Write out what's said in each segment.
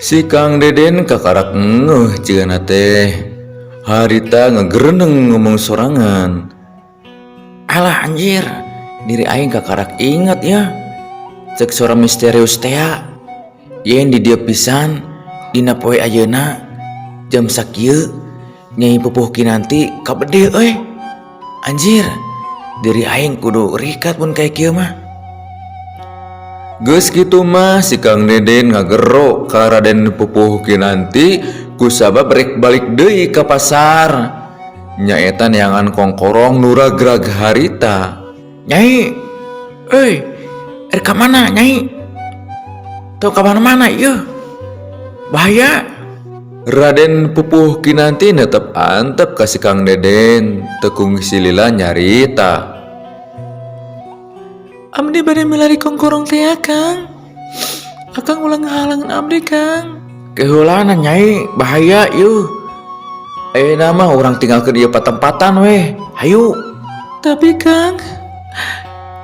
Si Kang Deden kakarak ngeuh jigana teh. Harita ngegereneng ngomong sorangan. Alah anjir, diri aing kakarak inget ya. Cek suara misterius tea. Yen di dieu pisan dina poe ayeuna jam sakieu Nyai Pupuh Kinanti kabedil euy. Anjir, diri aing kudu rikat mun kaya kieu mah. Geus kitu mah si Kang Deden ngagero ka Raden Pupuh Kinanti kusabab rek balik deui ka pasar. Nyaeta neangan kongkorong nu ragrag harita. Nyai, euy, erek ka mana Nyai? Tong ka mana-mana ieu. Bahaya. Raden Pupuh Kinanti netep antep ka si Kang Deden teu kungsi lila nyarita. Abdi bade milari kongkorong teh ya, Kang. Akang ulah ngahalangan abdi, Kang. Keheulana Nyai, bahaya ieu. Ayeuna mah urang tinggalkeun ieu patempatan weh. Hayu. Tapi Kang,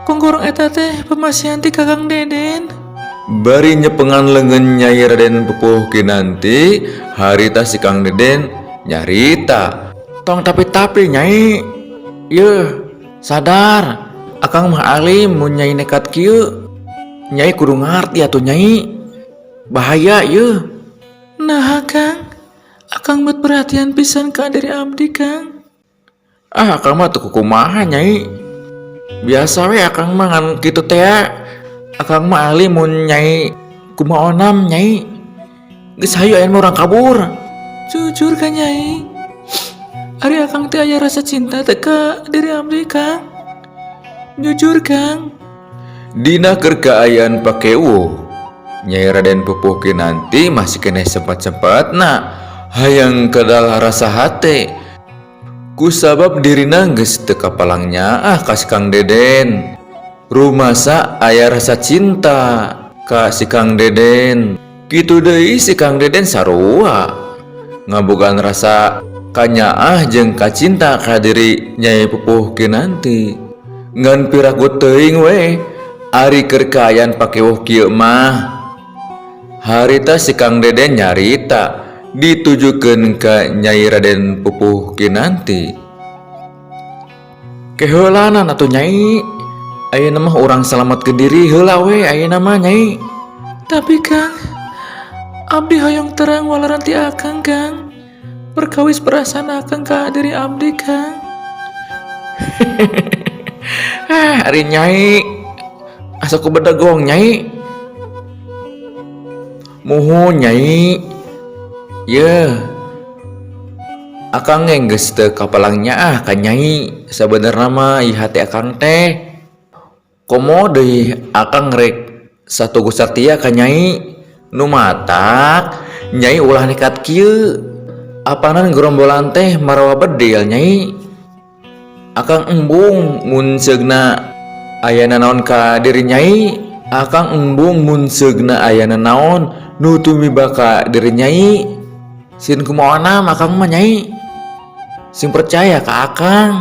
kongkorong eta teh pamasihan ti Kakang Deden. Bari nyepengan leungeun Nyai Raden Pupuh Kinanti, harita si Kang Deden nyarita. Tong tapi-tapi Nyai. Yeuh, sadar. Akang mah alim mun Nyai nekat kieu. Nyai kudu ngarti atuh Nyai. Bahaya yeuh. Naha Kang, Akang bet perhatian pisan ka diri abdi Kang. Ah, akang mah teu kukumaha Nyai. Biasa we akang mah ngan kitu teh. Akang mah alim mun Nyai kumaha onam Nyai. Geus hayu ayeuna mah urang kabur. Jujur ka Nyai, ari Akang teh aya rasa cinta teh ka diri abdi Kang. Jujur Kang. Dina keur kaayaan pakewuh, Nyai Raden Pupuh Kinanti masih keneh sempat-sempatna hayang kadal rasa hate. Kusabab dirina geus teu kapalang nyaah ka si Kang Deden. Rumasa aya rasa cinta ka si Kang Deden. Kitu deui si Kang Deden sarua ngabogaan rasa kanyaah jeung kacinta ka diri Nyai Pupuh Kinanti. Ngan piraku teuing we ari keur kaayaan pakewuh kieu mah. Harita si Kang Deden nyarita ditujukeun ka Nyai Raden Pupuh Kinanti. Keheulanan atuh Nyai. Ayeuna mah urang salametkeun diri heula we ayeuna mah Nyai. Tapi Kang, abdi hoyong terang waleran ti Akang Kang. Perkawis perasaan Akang ka diri abdi Kang. Ah, ari Nyai asa ku bedegong Nyai. Muhun Nyai. Yeuh. Akang ge geus teu kapalang nyaah ka Nyai. Sabenerna mah ieu hate akang teh. Komo deui akang rek satugu satia ka Nyai. Nu matak Nyai ulah nekat kieu. Apanan gerombolan teh marawa bedil Nyai. Akang embung mun seugna aya nanaon ka diri Nyai. Akang embung mun seugna aya nanaon nu tumiba ka diri Nyai. Sieun kumaha akang mah Nyai. Sing percaya ka akang.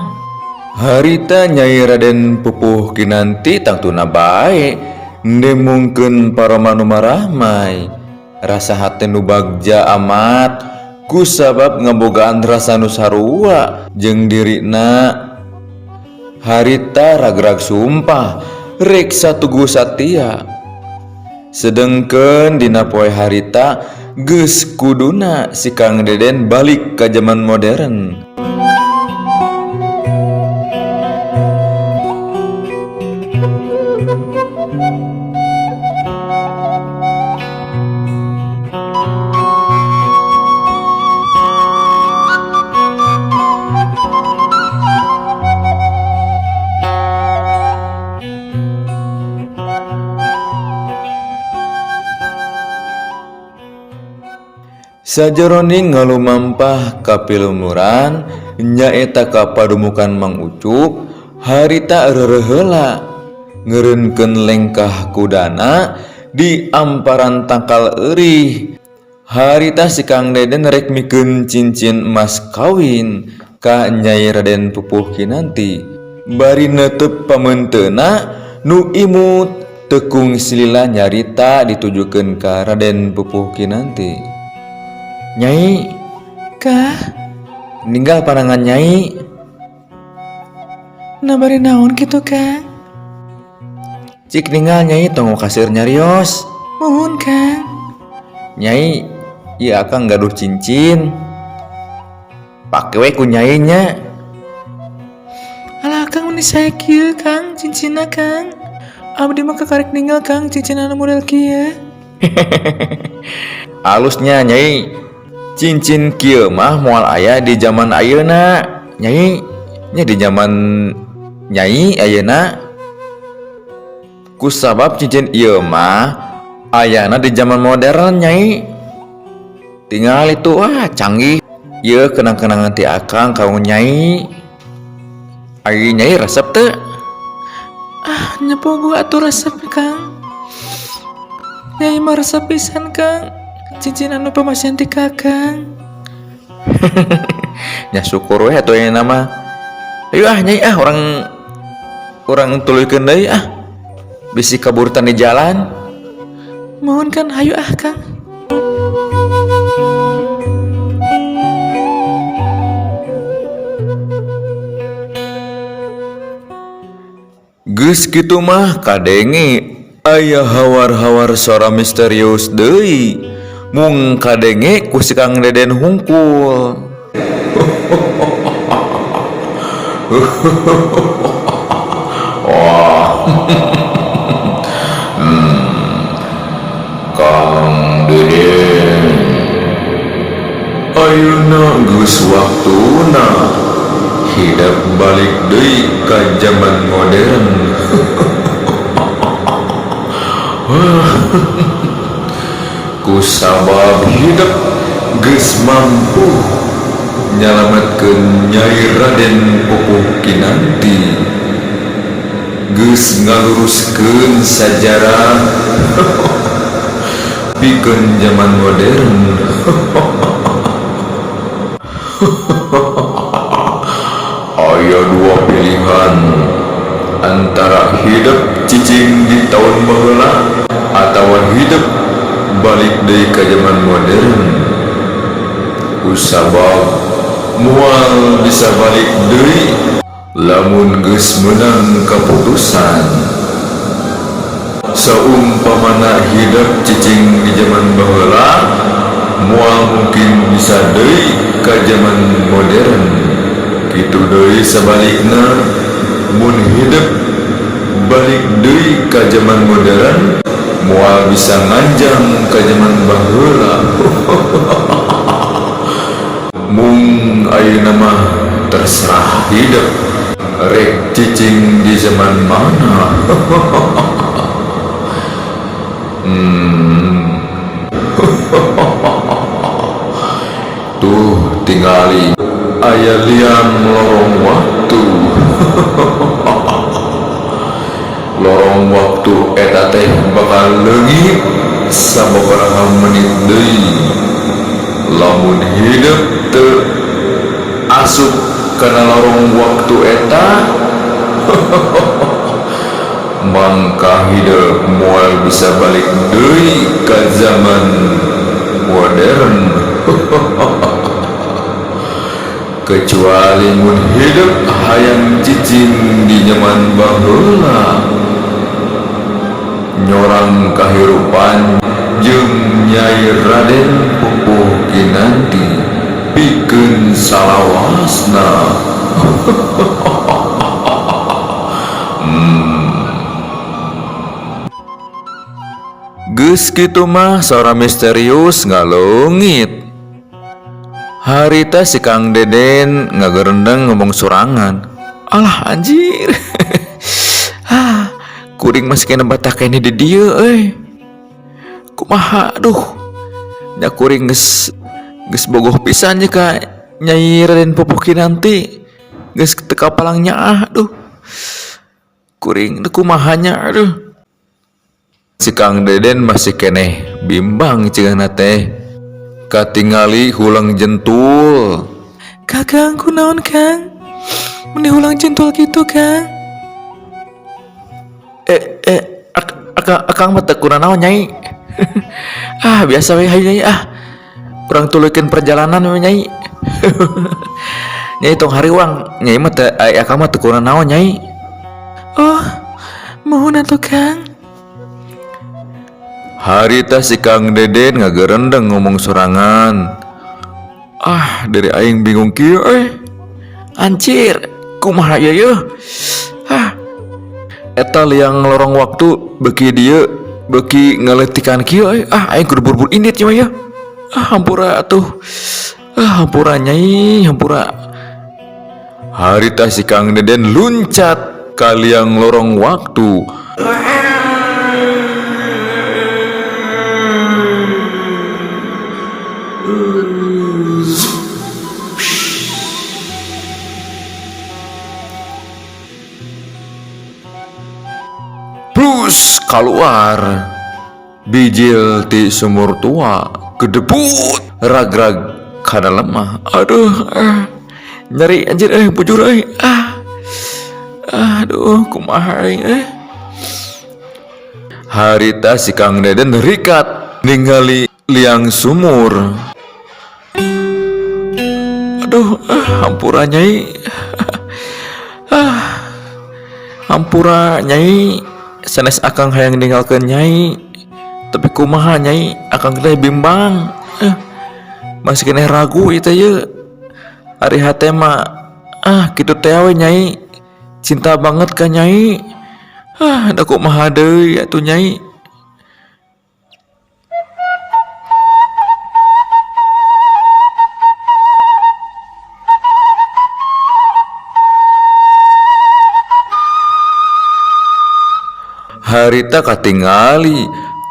Harita Nyai Raden Pupuh Kinanti tangtuna bae ndemungkeun paroma nu marahmai. Rasa hate nu bagja amat kusabab ngabogaan rasa nu sarua jeung dirina. Harita ragrag sumpah rek satugu satia. Sedengkeun dina poe harita geus kuduna si Kang Deden balik ka zaman modern. Sajeroning ngalumampah ka pilumuran Nyaeta ka padumukan Mang Ucup harita reureuh heula ngeureunkeun lengkah kudana di amparan tangkal eurih. Harita si Kang Deden rek mikeun cincin emas kawin ka Nyai Raden Pupuh Kinanti bari neuteup pameunteuna nu imut teu kungsi lila nyarita ditujukeun ka Raden Pupuh Kinanti. Nyai. Kah? Ninggal panangan Nyai. Nah bari naon kitu Kang? Cik ninggal Nyai tong kaseur nyarios. Muhun Kang. Nyai, ieu akang gaduh cincin. Pake we ku Nyai nya. Alah Kang meni sae kieu Kang cincinna Kang. Abdi mah kakarek ninggal Kang cincin anu model kieu. Alusnya Nyai. Cincin kieu mah moal aya di zaman ayeuna. Nyai, nya di zaman Nyai ayeuna. Kusabab cincin ieu mah ayana di zaman modern Nyai. Tinggal itu wah canggih. Ieu kenang-kenangan ti akang ka Nyai. Ari Nyai resep teu? Ah nya pogo atuh resep Kang. Nyai mah resep pisan Kang. Cincin anu pamasihan ti Kakang. Nya syukur we atuh ayeuna mah. Ayo ah Nyai ah urang tuluykeun deui ah. Bisi kaburutan di jalan. Mohon kan hayu ah Kang. Geus kitu mah kadenge aya hawar-hawar sora misterius deui. Mung kadenge ku si Kang Deden hungkul. Wah. Kang Deden. Ayeuna geus waktuna hidep balik deui ka zaman modern. Kusabab hidep geus mampu nyalametkeun Nyai Raden Pupuh Kinanti. Geus ngaluruskeun sajarah pikeun zaman modern. Aya dua pilihan antara hidep cicing di tahun baheula atawa hidep balik deui ka zaman modern. Kusabab moal bisa balik deui lamun geus meunang kaputusan. Saumpamana hidep cicing di zaman baheula moal mungkin bisa deui ka zaman modern. Kitu deui sabalikna mun hidep balik deui ka zaman modern moal bisa nganjang ka zaman baheula. Mung ayeuna mah terserah hidep rek cicing di zaman mana. Tuh tingali aya liang lorong waktu. Lorong waktu eta teh bakal leungit sababaraha menit deui. Lamun hidep teu asup kana lorong waktu eta, mangka hidep moal bisa balik deui ka zaman modern. Kecuali mun hidep hayang cicing di zaman baheula, nyorang kahirupan jeung Nyai Raden Pupuh Kinanti pikeun salawasna. Geus kitu mah sora misterius ngaleungit. Harita si Kang Deden ngagerendeng ngomong sorangan. Alah anjir. Ah, kuring masih kena batak keneh di dieu euy. Kumaha aduh. Nya kuring geus bogoh pisan nya ka Nyai Raden Pupuh Kinanti geus teu kapalang nyaah, aduh. Kuring teu kumaha nya, aduh. Si Kang Deden masih keneh bimbang cigana teh. Katingali hulang jentul. Kakang, kunaon, Kang? Meni hulang jentul gitu, Kang? Eh eh ak akang akang mah teu kunanaon, Nyai. Ah, biasa we, hayu Nyai ah. Urang tuluykeun perjalanan we, Nyai. Nyai tong hariwang, Nyai mah teu ai akang mah teu kunanaon, Nyai. Oh, muhun atuh, Kang. Harita si Kang Deden ngagerendeng ngomong sorangan. Ah, dari aing bingung kieu euy. Anjir, kumaha ieu yeuh? Ah. Eta liang lorong waktu beuki dieu beuki ngaleutikan kieu euy. Ah, aing kudu buru-buru indit ieu mah yeuh. Ah, hampura atuh. Ah, hampura Nyai, hampura. Harita si Kang Deden luncat ka liang lorong waktu. Plus keluar bijil ti sumur tua gedebut ragrag kana lemah, aduh, ah. Nyeri anjir eh bujur euy, ah, aduh, kumaha aing eh. Harita si Kang Deden rikat ningali liang sumur. Aduh, ah, hampura Nyai. Ah, hampura Nyai, sanes akang hayang ninggalkeun Nyai, tapi kumaha Nyai, akang teh bimbang, eh, masih keneh ragu ieu teh yeuh. Ari hate mah ah kitu teh we Nyai, cinta banget ka Nyai. Ah, da kumaha deui atuh, Nyai. Harita katingali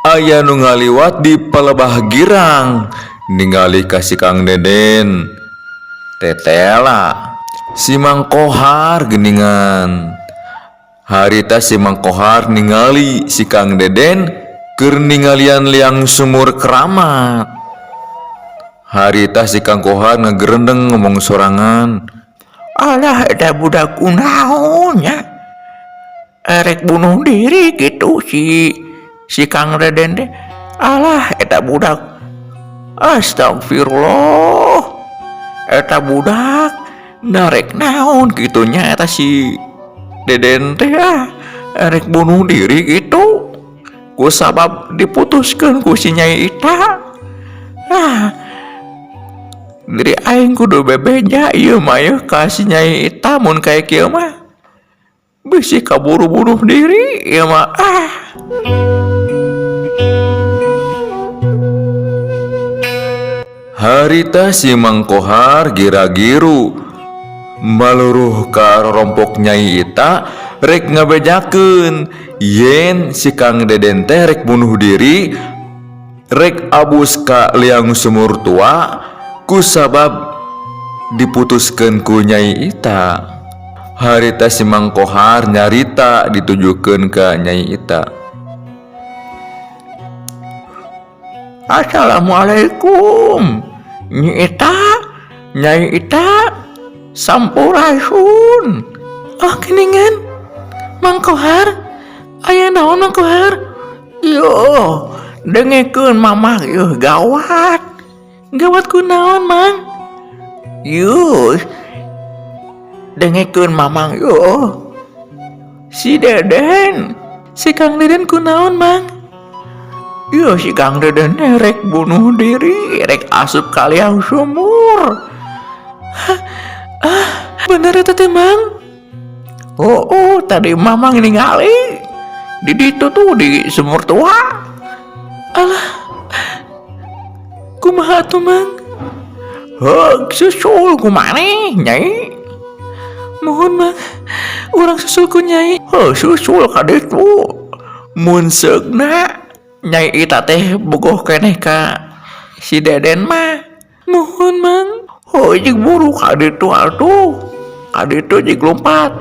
aya nu ngaliwat di palebah girang ningali ka si Kang Deden. Tetela si Mang Kohar geuningan. Harita si Mang Kohar ningali si Kang Deden keur ningalian liang sumur keramat. Harita si Kang Kohar ngagerendeng ngomong sorangan. Alah, eta budak kunaon nya? Erek bunuh diri gitu si si Kang Deden teh. Alah, eta budak. Astagfirullah. Eta budak narek naon kitu nya eta si Deden teh, ah. Erek bunuh diri gitu. Ku sabab diputuskeun ku si Nyai Ita. Ah. Diri aing kudu bebeja ieu mah yeuh ka si Nyai Ita, mun kaya kieu mah. Bisi kaburu bunuh diri ieu mah, ah. Harita si Mang Kohar gira-giru maluruh ka rorompok Nyai Ita rek ngabejakeun yen si Kang Deden teh rek bunuh diri, rek abus ka liang sumur tua ku sabab diputuskeun ku Nyai Ita. Harita si Mang Kohar nyarita ditujukeun ka Nyai Ita. Assalamualaikum, Nyi Ita, Nyai Ita, sampurasun. Oh, geningan. Mang Kohar, aya naon, Mang Kohar? Yo, dengekeun Mamah yeuh, gawat. Gawat kunaon, Mang? Yuh, dengekeun Mamang yuh. Si Deden, Si Kang Deden kunaon, Mang? Yuh, si Kang Deden rek bunuh diri, rek asup ka liang sumur. Ah, bener eta teh, Mang? Oh, tadi Mamang ningali di ditu tuh di sumur tua. Alah. Kumaha atuh, Mang? Heug, susul ku maneh, Nyai. Mohon, Mang. Urang susul ku Nyai. Heuh, susul ka ditu. Mun seugna Nyai Ita teh bogoh keneh ka si Deden mah. Mohon, Mang. Oh, jig buru ka ditu atuh. Ka ditu jig lompat.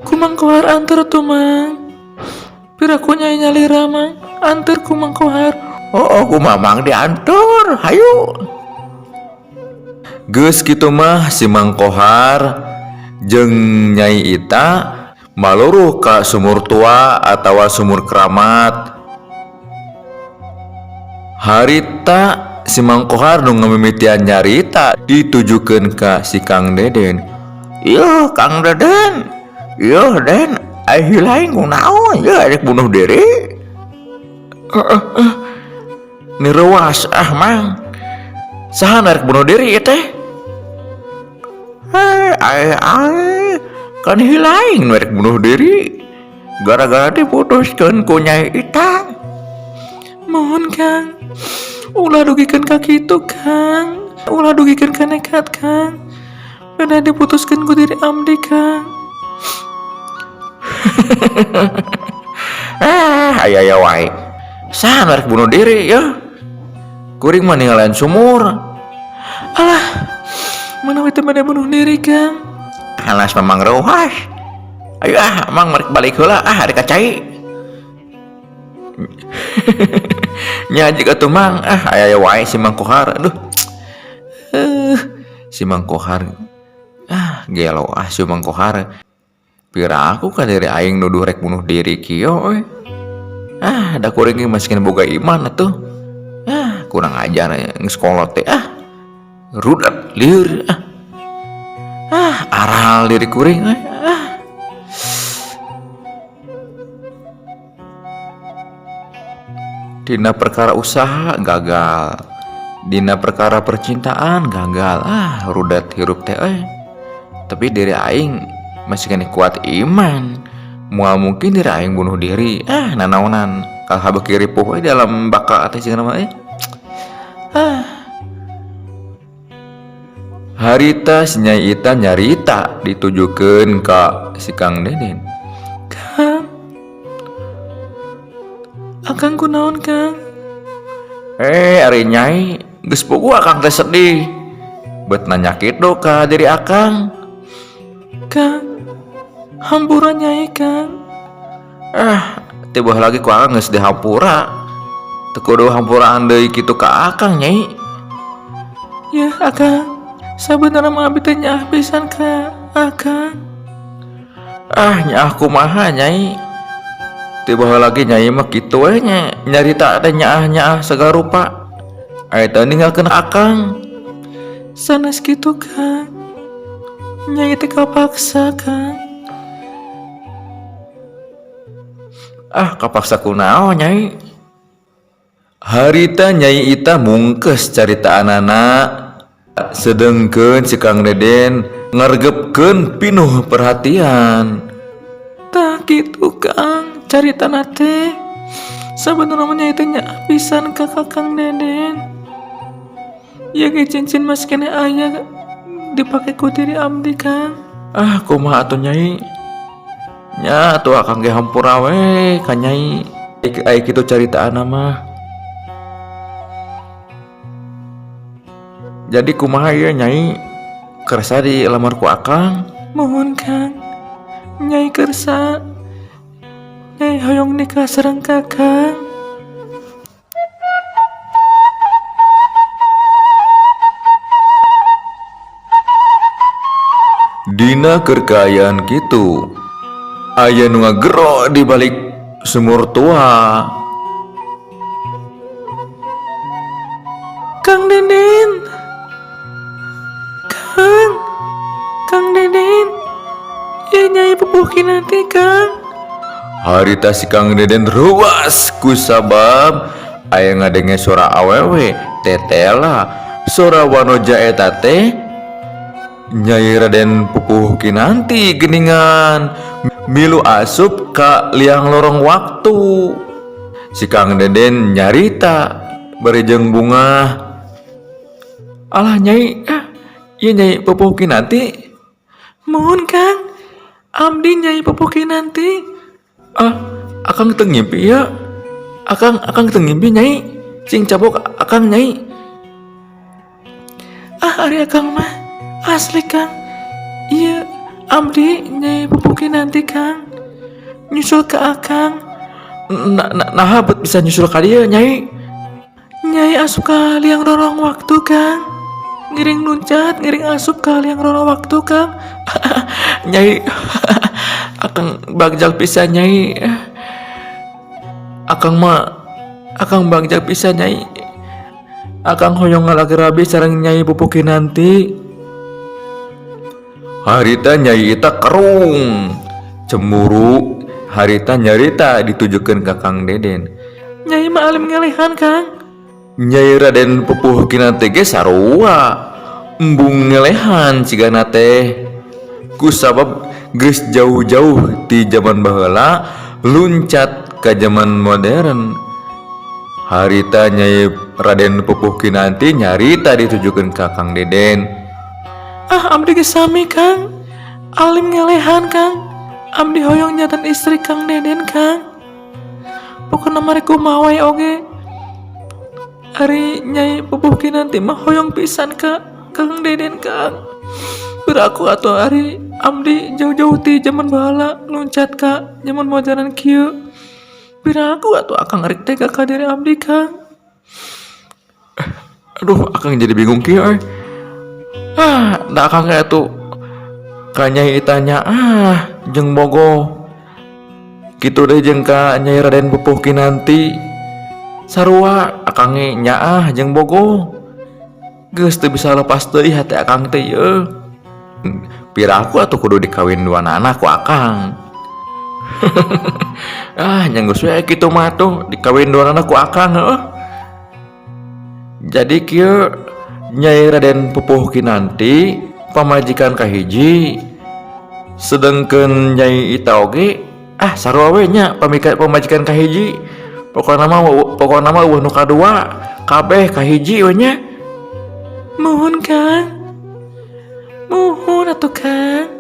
Ku Mang Kohar anter tuh, Mang. Piraku Nyai nyalira, Mang. Anter ku Mang Kohar. Oh, ku Mamang diantar. Hayu. Geus kitu mah si Mang Kohar jeung Nyai Ita maluruh ka sumur tua atawa sumur keramat. Harita si Mang Kohar nu ngamimitian nyarita ditujukeun ka si Kang Deden. Yuh, Kang Deden. Yuh, Den. Ai lain kunaon? Yuh, rek bunuh diri. Nirewas ah, Mang. Saha nu rek bunuh diri ieu teh? Hei, ai ai. Kan hilaing nu rek bunuh diri. Gara-gara diputuskeun ku Nyai Ita. Mohon, Kang. Ulah dugikeun ka kitu, Kang. Ulah dugikeun ka nekat, Kang. Beda diputuskeun ku diri abdi, Kang. Ah, aya aya wae. Saha nu rek bunuh diri ya? Kuring mah ningalian sumur. Alah, mana we teh bade bunuh diri, Kang. Alas Mamang reuwas. Ayo ah, Mang rek balik heula ah rek ka cai. Nya jig atuh, Mang. Ah, aya aya wae si Mang Kohar. Aduh. Si Mang Kohar. Ah, gelo ah si Mang Kohar. Piraku ka diri aing nuduh rek bunuh diri kieu euy. Ah, da kuring ge masih keneh boga iman atuh. Ah, kurang ajar geus kolot teh ah. Rudet lieur ah. Ah, aral diri kuring euy. Ah. Dina perkara usaha gagal, dina perkara percintaan gagal. Ah, rudet hirup teh euy. Tapi diri aing masih keneh kuat iman. Moal mungkin diri aing bunuh diri. Ah, nanaonan kalah beuki ripuh we dalam baka teh cenah mah euy. Ah. Harita si Nyai Ita nyarita ditujukeun ka si Kang Deden. Kang. Akang kunaon, Kang? Ari Nyai, geus puguh Akang teh sedih. Bet nanya kitu ka diri Akang. Kang, hampura Nyai, Kang. Ah, tiba lagi ku Akang geus dihampura. Teu kudu hampuraan deui kitu ka Akang, Nyai. Ya, Akang. Sabenerna mah abi teh nyaah pisan ka Akang. Ah, nyaah kumaha, Nyai? Tiba lagi Nyai mah kitu we nya. Nyarita teh nyaah-nyaah segala rupa. Aya teh ninggalkeun Akang. Sanes kitu, Kang. Nyai teh kapaksa, Kang. Ah, kapaksa kunaon, Nyai? Harita Nyai Ita mungkes caritaanana, sedengkeun si Kang Deden ngargepkeun pinuh perhatian. Tah kitu, Kang, caritana teh. Sabenerna mah Nyai teh nyaah pisan ka Kakang Deden. Ieu ge cincin masih keneh aya dipake ku diri abdi, Kang. Ah, kumaha atuh, Nyai? Nya atuh Akang ge hampura we ka Nyai. Ai kitu caritaanna mah. Jadi kumaha ieu, Nyai? Kersa dilamar ku Akang? Mohon, Kang. Nyai kersa. Nyai hoyong nikah sareng Kakang. Dina keur kaayaan kitu, aya nu ngagero di balik sumur tua. Kang Deden. Kang. Kang Deden. Ya Nyai Pupuh Kinanti, Kang. Harita si Kang Deden ruas ku sabab aya ngadenge suara awewe tetela. Suara wanoja eta teh Nyai Raden Pupuh Kinanti geningan milu asup ka liang lorong waktu. Si Kang Deden nyarita bari jeung bungah. Alah Nyai, ah, ieu Nyai Pupuh Kinanti. Mohon, Kang. Abdi Nyai Pupuh Kinanti. Ah, Akang teu ngimpi ya? Akang teu ngimpi, Nyai. Cing cabok Akang, Nyai. Ah, ari Akang mah. Asli, Kang. Iya, abdi Nyai Pupuh Kinanti, Kang. Nyusul ke Akang. Nah, nah, nah bet bisa nyusul ka dieu, Nyai? Nyai asup ka liang lorong waktu, Kang. Ngiring luncat, ngiring asup ka liang lorong waktu, Kang. Nyai, Akang bagjag pisan, Nyai. Akang mah, Akang bagjag pisan, Nyai. Akang hoyong ngalaki rabi sareng Nyai Pupuh Kinanti. Harita Nyai Ita kerung cemburu. Harita nyarita ditujukan ke Kang Deden. Nyai mah alim ngelehan, Kang. Nyai Raden Pupuh Kinanti ge sarua embung ngelehan cigana teh, ku sabab geus jauh-jauh ti zaman baheula luncat ka zaman modern. Harita Nyai Raden Pupuh Kinanti nyarita ditujukan ka Kang Deden. Ah, abdi ge sami, Kang. Alim ngelehan, Kang. Abdi hoyong janten istri Kang Deden, Kang. Pokokna mah rek kumaha wae oge. Ari Nyai Pupuh Kinanti mah hoyong pisan ka Kang Deden, Kang. Piraku atuh ari abdi jauh-jauh ti zaman baheula luncat ka zaman modern kieu. Piraku atuh Akang rek tega ka diri abdi, Kang? Aduh, Akang jadi bingung kieu euy. Ah, da Akang ge atuh ka Nyai Itanya ah jeung bogoh. Kitu deui jeung ka Nyai Raden Pupuh Kinanti. Sarua Akang ge nyaah jeung bogoh. Geus teu bisa lepas deui hati Akang teh ieu. Piraku atuh kudu dikawin duanana ku Akang. Ah, nya geus we kitu mah tuh dikawin duanana ku Akang, heuh. Jadi kieu, Nyai Raden Pupuh Kinanti pamajikan kahiji, sedengkeun Nyai Ita oge ah sarua we nya pamajikan kahiji. Pokokna mah euweuh nu kadua, kabeh kahiji we nya. Muhun, Kang. Muhun atuh, Kang.